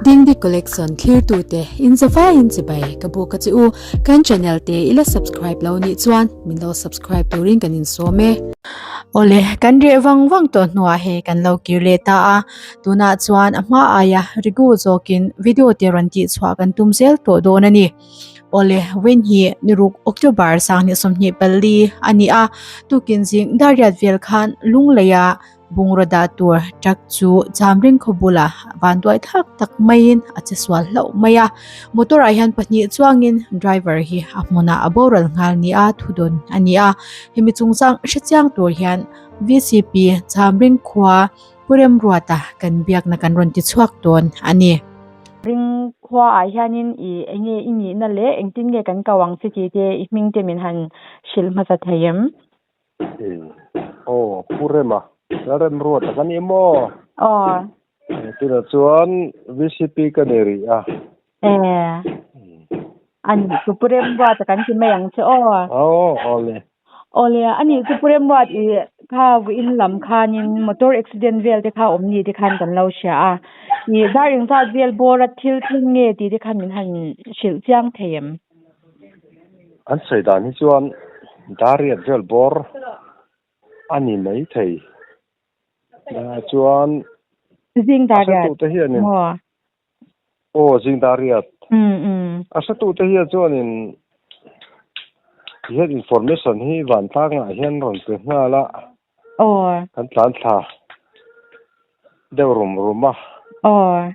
Dingdi Collection thlirtute in zavaiin chibai ka buk a che u. Kan channel te i la subscribe lo nih chuan min lo subscribe turin kan insawm e. Awle, kan reh vang vang tawh hnuah hei kan lo kir leh ta a, tunah chuan a hma aia rigu zawkin video te rawn tihchhuah kan tum zel tawh dawn a ni. Awle, Win hi niruk October 2024 a ni a, tukin zing dariat vel khan Lungleia Bungraw dah tur truck chu Chamring khaw bulah vanduai thlak tak maiin a che sual hlauh mai a. Motor ah hian pahnih chuangin driver hi a hmunah a boral nghal nia thu dawn a ni a. Hemi chungchang hrechiang tur hian VCP Chamring khua Pu Remruata kan biakna kan rawn ti chhuak dawn a ni. Ring khua ah hianin i enge i nihna leh engtin nge kan ko ang che tih te i hming te min han hrilh hmasa thei em? Aw, Pu Rema, Lalremruata ka ni maw? Aw. Tunah chuan VCP ka ni rih a. E, a nih chu Pu Remruata kan ti mai ang che aw. Aw, aw le. Aw le, a nih chu Pu Remruat i kha vawiin lam khanin motor accident vel te kha awm ni te khan kan lo hria a. I dar engzat vel bawra thil thleng nge tih te khan min han hrilh chiang thei em? An sawi dan hi chuan Dariat vel bawr a ni mai thei. Chuan Zing a Dariat hretute hianin maw? Aw Zing Dariat. Um um. A hretute hian chuanin tihian information hi vantlangah hian rawn pe nghal a. Aw. Kan tlan thla deuh rum rum a. Aw.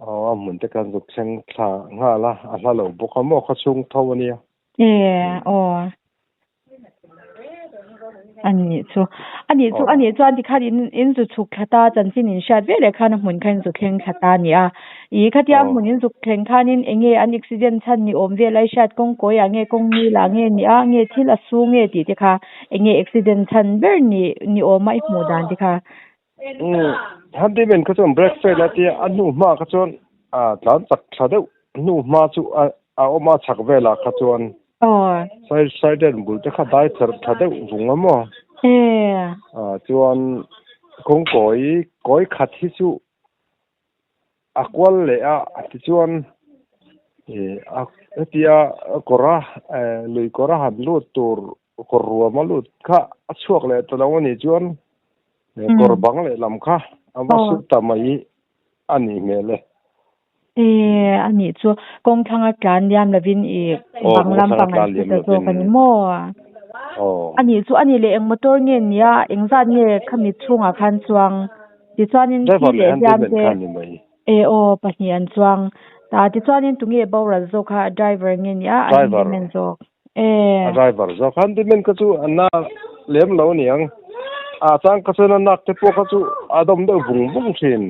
Aw a hmun te khan zuk thleng thla nghal a, a hla lo bawk a maw khaw chhung tho a nia. E aw a nih chu a nih chu a nih chuan tikhan in in zu chhuk thla ta chanchin in hriat ve leh khan a hmun kha in zu thleng thla ta a ni a ih khatia hmun in zuk thleng khanin eng nge an accident chhan ni awm vel a i hriat kawng kawi ah nge kawng nil ah nge ni a nge thil a su nge tih te kha eng nge accident chhan ber ni ni awm a i hmuh dan te kha. Handy man kha chuan brake fail a tia a hnu hma kha chuan a tlan chak tha deuh hnu hma chu a awm a chhak velah kha chuan side bul te kha dai ther tha deuh vung a maw chuan kawng kawi kawi khat hi chu a kual leh a tichuan hetia kawra lui kawra han lut tur kawr ruam a lut kha a chhuak leh ta lo a nih chuan kawr bang leh lam kha a va sut ta mai a nih hmel e. E a nih chu kawng thlanga tlan liam lovin i bang lampang an hre ta zawk a ni maw? A nih chu a nih leh eng motor nge nia engzat nge khami chhungah khan chuang tichuanin thi leh hliam te e aw pahnih an chuang ta tichuanin tunge boral zawk kha driver nge nia an handyman zawk. A driver zawk handyman kha chu a na lem lo aniang a chang kha chuan a nak te pawh kha chu a dawm deuh vung vung thin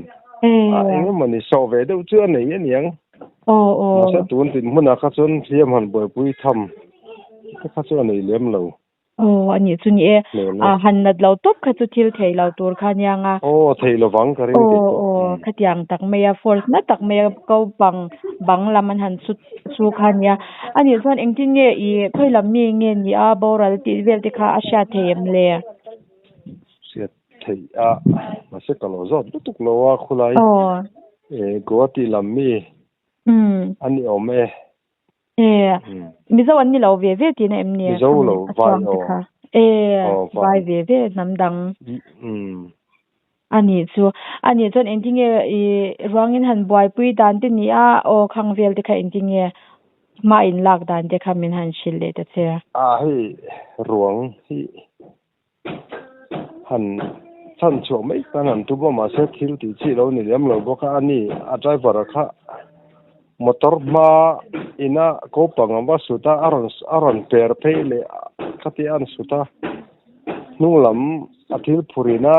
a eng emaw ni sawh ve deuh chu a nei aniang mahse tun dinhmunah kha chuan hliam han buaipui tham te kha chu a nei lem lo. Aw a nih chu ni e. A han nat lo tawp kha chu thil thei lo tur kha aniang a. Aw thei lo vang ka ring tih pawh. Aw aw khatiang tak mai a force na tak mai a ko bang bang lam an han su su kha ania. A nih chuan engtin nge i khawi lam mi nge ni a boral tih vel te kha a hriat thei em le? Hriat theih a mahse ka lo zawt lutuk lo a khulai e Guwahati lam mi a ni awm e. E, Mizo an ni lo ve ve tihna em ni? Mizo lo, vai aw. E, vai ve ve hnam dang. A nih chu, a nih chuan engtin nge i ruangin han buaipui dan te ni a, aw khang vel te kha engtin nge hma in lak dan te kha min han hrilh leh ta che. A hei ruang hi han chhan chhuah mai tan han tum a mahse thil tih chi lo ni lem lo bawk a ani a driver a kha motor hma ina ko pang a va sut a a rawn a rawn per phei leh khatia an sut a hnung lam a thil phur ina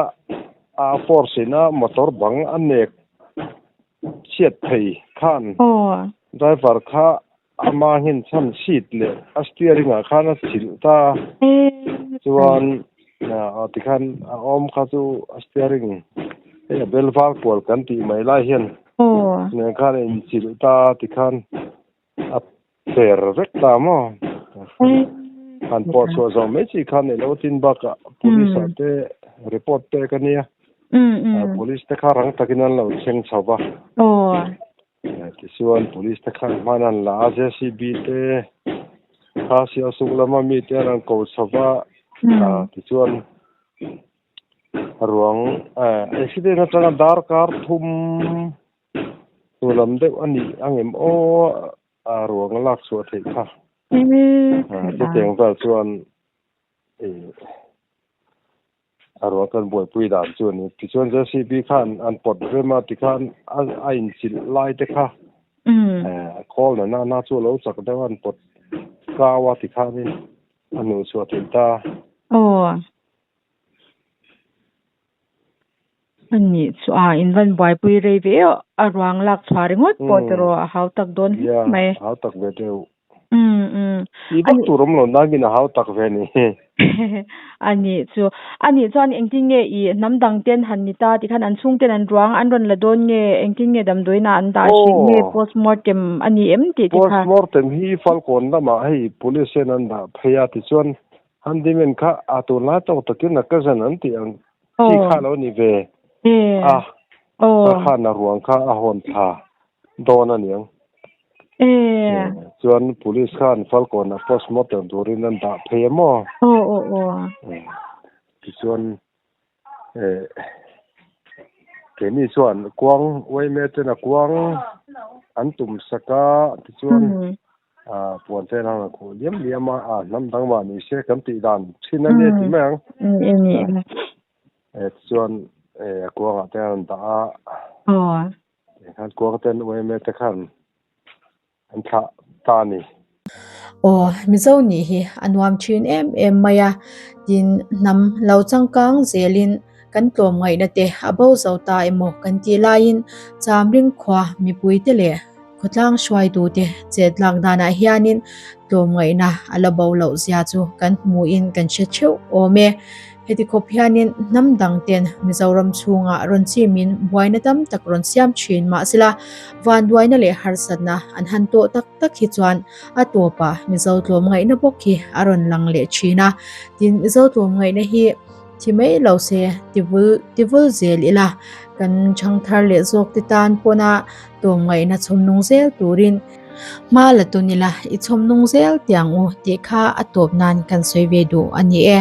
a force ina motor bang a nek chhiat thei khan driver kha Ama nghen chhan seat leh a steering ah khan a chilh ta a, chuan tikhan a awm kha chu a steering hei a bel var kual kan tih mai lai hian nen khan a inchilh ta a tikhan a per vek ta maw han pawh chhuah zawh mai chi khan nei lo tin bakah police ah te report pek a nia, police te kha rang takin an lo thleng chho va. Tichuan police te khan hman an la a, JCB te kha Sialsuk lama mi te an rawn ko chho va, tichuan ruang accident atanga darkar thum hnu lam deuh a nih angem aw ruang a lak chhuah theih kha. Chutiang vel chuan A ruang kan buaipui dan chu a ni. Tichuan JCB khan an pawt rem a, tikhan a inchilh lai te kha khawl nana na chu a lo chak deuh a, an pawt kau a tikhanin a hnuh chhuah theih ta. Aw. A nih chu a, in van buaipui rei ve a ruang lak chhuah ringawt pawh tiraw a hau tak dawn hle mai. Ia, hau tak ve deuh. I vak tur awm lo nangin a hau tak ve ni. A nih chu. A nih chuan engtin nge i hnam dang ten han ni ta tikhan an chhung ten an ruang an rawn la dawn nge engtin nge damdawiin ah an dah hrih nge postmortem a ni em tih te kha. Postmortem hi Falkawn lamah hei police hian an dah phei a tichuan handyman kha a tunlai tawk takin a cousin an tih ang chi kha lo ni ve a a khan a ruang kha a hawn thla dawn a niang. Chuan police khan Falkawnah postmortem turin an dah phei a maw? Aw aw aw. Tichuan keini chuan kuang uaime ten a kuang an tum sak a tichuan puan te an han khuh liam liam a hnam dang mah ni se kan tih dan thin a nia ti mai ang. Tichuan a kuangah te an dah a. Khan kuang ten uaime te khan an thlah ta a ni. Aw, Mizo nih hi a nuam thin em em mai a, tin hnam lo changkang zelin kan tlawmngaihna te a bo zo ta emaw kan tih laiin Chamring khua mipui te leh khawtlang hruaitu te chet lak danah hianin tlawmngaihna a la bo loh zia chu kan hmuhin kan hre theuh awm e. Heti khawp hianin hnam dang ten Mizoram chhungah rawn chimin buaina tam tak rawn siam thin mahsela vanduaina leh harsatna an han tawh tak tak hi chuan a tawpah Mizo tlawmngaihna bawk hi a rawn lang leh thin a. Tin, Mizo tlawmngaihna hi thi mai lo se tivul tivul zel ila kan chhangthar leh zawk te tan pawna tlawmngaihna chhawmnung zel turin Hma la tun ila i chhawmnung zel tiang u tih kha a tawp nan kan sawi ve duh a ni e.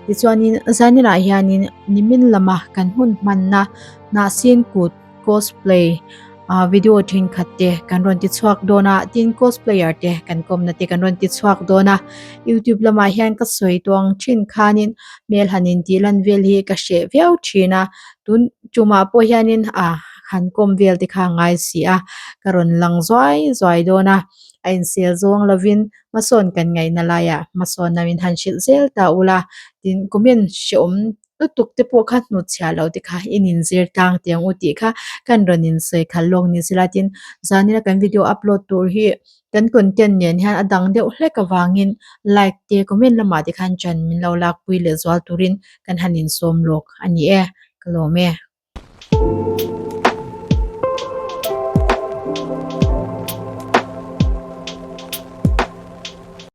Tichuanin zaninah hianin nimin lama kan hmun hmanna Hnahsin kut cosplay video thenkhat te kan rawn ti chhuak dawn a, tin cosplayer te kan kawmna te kan rawn ti chhuak dawn a. Youtube lamah hian ka sawi tawng thin khanin hmel han intih lan vel hi ka hreh viau thin a, tun tumah pawh hianin ah han kawm vel te kha a ngai si a, ka rawn lang zuai zuai dawn a, a insel zawng lovin hmasawn kan ngaihna laiah hmasawn lo in han hrilh zel ta ula, tin comment hreawm lutuk te pawh kha hnutchhiah loh te kha in inzir tlang teh ang u tih kha kan rawn insawi khalh lawk ni sela tin zanina kan video upload tur hi kan content nen hian a dang deuh hlek avangin like te comment lamah te khan chan min lo lakpui leh zual turin kan han insawm lawk a ni e ka lawm e.